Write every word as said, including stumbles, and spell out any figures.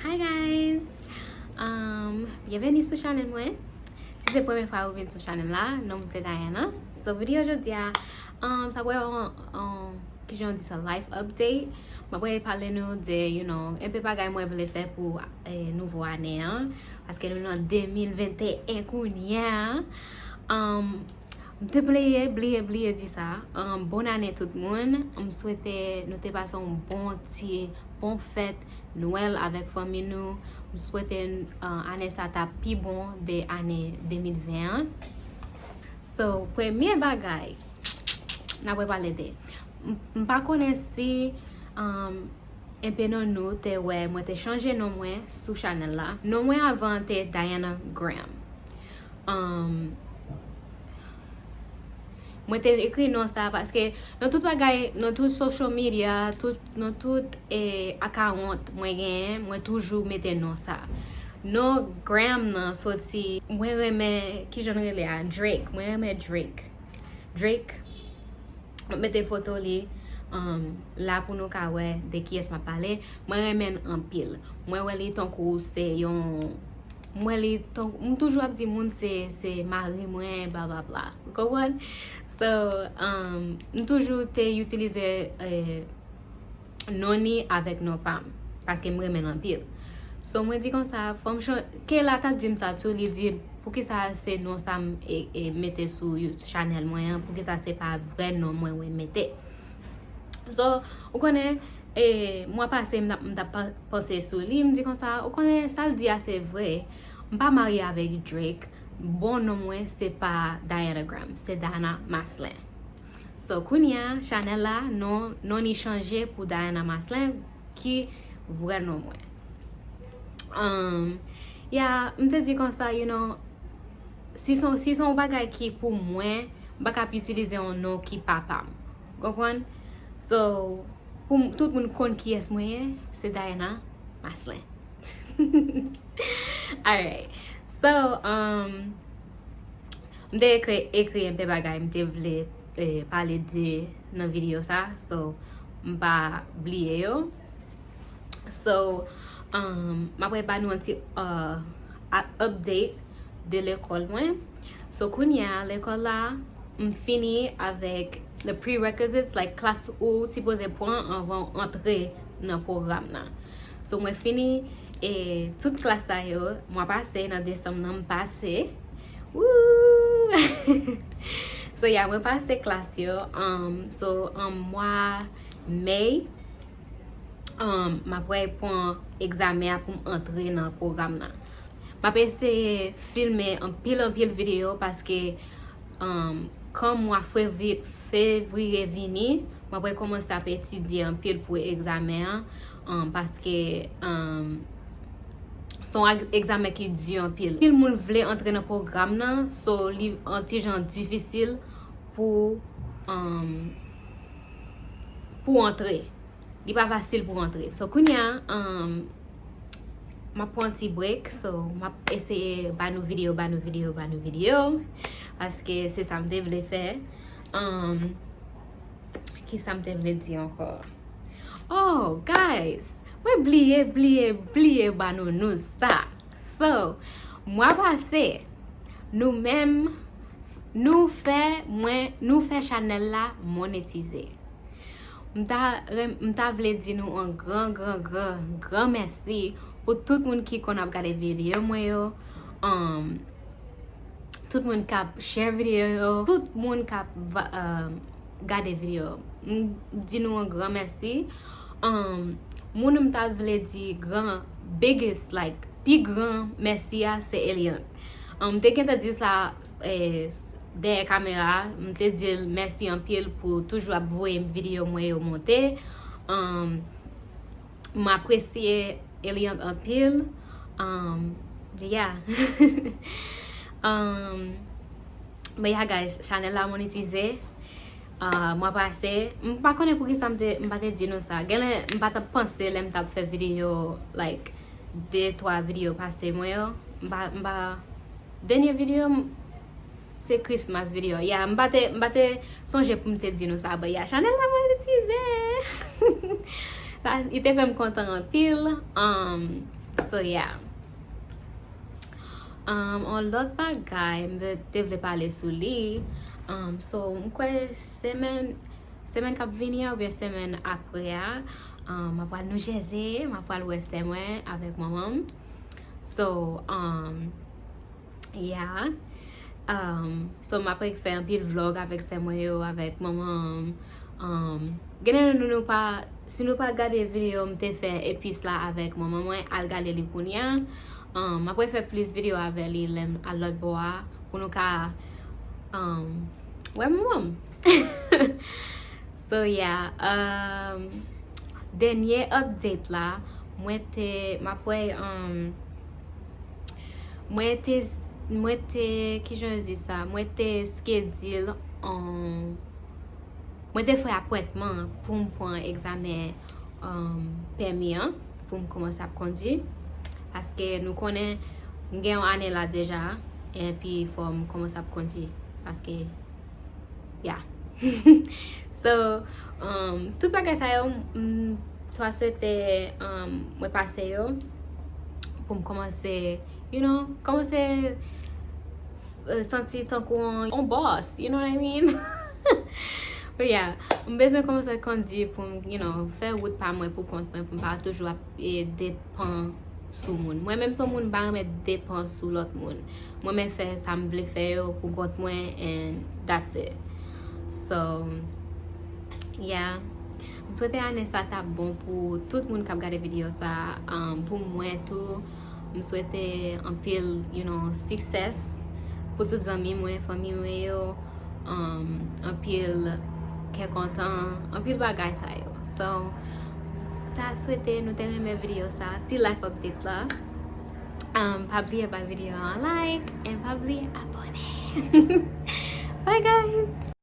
Hi guys! Um, byenveni sou chanèl mwen. Si se premye fwa ou vin sou chanèl la, non m se Diana. So, videyo jodi a, um, sa pral yon, yon, kijan yo di sa, life update. Mwen pral pale nou de, you know, enpe bagay mwen vle fè pou eh, nouvo ane an. Paske nou nan de mil venteyen kounye a. Um, M te bliye, bliye, bliye di sa. Um, bòn ane tout moun. M swete nou te pase yon bon ti, bon fèt Nwèl avèk fanmi nou. M swete uh, ane sa ta pi bon de ane de mil ven an. So, premye bagay n ap pale de. M, m pa konnen si um, enpe nan nou te wè mwen te chanje non mwen sou chanèl la. Non mwen avan te Diana Graham. Um, mwen te ekri non sa paske nan tout bagay, nan tout social media, tout, nan tout eh, account mwen genyen, mwen toujou mete non sa. Non Graham nan soti, mwen renmen, kijan l rele a? Drake. Mwen renmen Drake. Drake. Mwen mete foto li um, la pou nou ka wè de kiyès m ap pale. Mwen renmen l anpil. Mwen wè li tankou se yon, mwen li tankou, m toujou ap di moun se, se mari mwen, bla bla bla. Ou konprann? So, um, m toujou te itilize eh, non ni avèk non pa m. Paske m renmen l anpil. So, mwen di konsa, fò m chan-, Kayla t ap di m sa tou, li di, poukisa se non sa m e, e mete sou You-, chanèl mwen an, poukisa se pa vrè non mwen mwen mete. So, ou konnen, e, mwa pase, m t ap, m t ap pa-, panse sou li, m di konsa, ou konnen, sa l di a se vre. M pa marye avèk Drake, bon non mwen se pa Diana Graham, se Diana Maslin. So, kounye a, chanèl la, non, non ni chanje pou Diana Maslin, ki vrè non mwen. Um, ya, m te di konsa, you know, si son, si son bagay ki pou mwen, m pa ka ap itilize yon non ki pa pa m. Konprann? So, pou m, tout moun konn kiyès mwen ye, se Diana Maslin. Alright. So, um, m te ekri, ekri enpe bagay m te vle eh, pale de nan videyo sa. So, m pa bliye yo. So, um, m ap ba nou yon ti uh, a- update de lekòl mwen. So, kounye a, lekòl la, m fini avèk the prerequisites, like, klas ou sipoze pran anvan w antre nan pwogram nan. So, mwen fini e tout klas sa yo, mwa pase, nan desanm nan, m pase. Woo! So, ya, mwen pase klas yo. Um, so, an mwa me, um, m ap pral pran egzamen an pou m antre nan pwogram nan. M ap eseye filme anpil, anpil videyo paske um, kan mwa fevri- fevriye vini, m ap rekòmanse ap etidye anpil pou egzamen an, um, paske um, se yon ag- egzamen ki di anpil. Anpil moun vle antre nan pwogram nan, so li an ti jan difisil pou, um, pou antre. Li pa fasil pou antre. So, kounye a, um, m ap pran ti break. So, m ap eseye ba nou videyo, ba nou videyo, ba nou videyo. Paske se sa m te vle fè. Um, ki sa m te vle di ankò? Oh, guys! Mwen bliye, bliye, bliye ba nou news sa. So, mwa pase, nou menm, nou fè mwen, nou fè chanèl la monetize. M ta, rem- m ta vle di nou yon gran, gran, gran, gran mèsi pou tout moun ki konn ap gade videyo mwen yo. Um, tout moun k ap share videyo yo, tout moun k ap va- um, gade videyo. M di nou yon gran mèsi. Um, moun m ta vle di gran, biggest, like, pi gran mèsi a, se Eliante. Um, m te gentan di sa eh, dèyè kamera, m te di l mèsi anpil pou toujou ap voye videyo mwen yo monte. Um, m apresye Eliante anpil. Um, yeah. Um, but yeah, guys, chanèl la monetize. Uh, mwa pase, m pa konnen poukisa m te, m pa te di nou sa. Genlè, m pa t ap panse lè m t ap fè videyo, like, de, twa videyo pase mwen yo. M pa, m pa, dènye videyo m, se Christmas videyo. Yeah, m pa te, m pa te sonje pou m te di nou sa, but yeah, chanèl la monetize. Sa, li te fè m kontan anpil. Um, So yeah. Um, on lòt bagay m te vle pale sou li. Um, so m kwè semèn semèn k ap vini a oubyen semèn apre a, um, m ap pral New Jersey, m ap pral wè sè mwen avèk manman m. So, um, yeah. Um, so m ap fè anpil vlog avèk sè mwen yo, avèk manman m. Um, gen de nou, nou pa, si nou pa gade videyo m te fè epis la avèk manman mwen, al gade li kounye a. Um, m ap fè plis videyo avè li lè m al lòt bò a pou nou ka, um, wè manman m. So yeah, um, dènye update la, mwen te, m ap wè, um, mwen te, mwen te, kijan yo di sa, mwen te schedule, um, mwen te fè apwentman pou m pran egzamen, um, pèmi an, pou m kòmanse ap kondwi. Paske nou konnen, m gen yon ane la deja, epi fò m kòmanse ap kondwi. Paske, yeah. So, um, tout bagay sa yo, m, m swa swete, um, mwen pase yo, pou m kòmanse, you know, kòmanse, uh, santi tankou yon, yon boss, you know what I mean? But yeah, m bezwen kòmanse kondwi pou m, you know, fè wout pa mwen pou kont mwen, pou m pa toujou ap, e, depan sou moun. Mwen menm se yon moun m pa renmen depan sou lòt moun. Mwen renmen fè sa m vle fè yo pou kont mwen, and that's it. So, yeah. M swete ane sa t ap bon pou tout moun k ap gade videyo sa, um, pou mwen tou. M swete anpil, you know, success pou tout zanmi mwen, fanmi mwen yo, um, anpil kè kontan, anpil bagay sa yo. So, ta swete nou te renmen videyo sa, ti life update la. Um, pa bliye bay videyo an like, and pa bliye abone. Bye guys!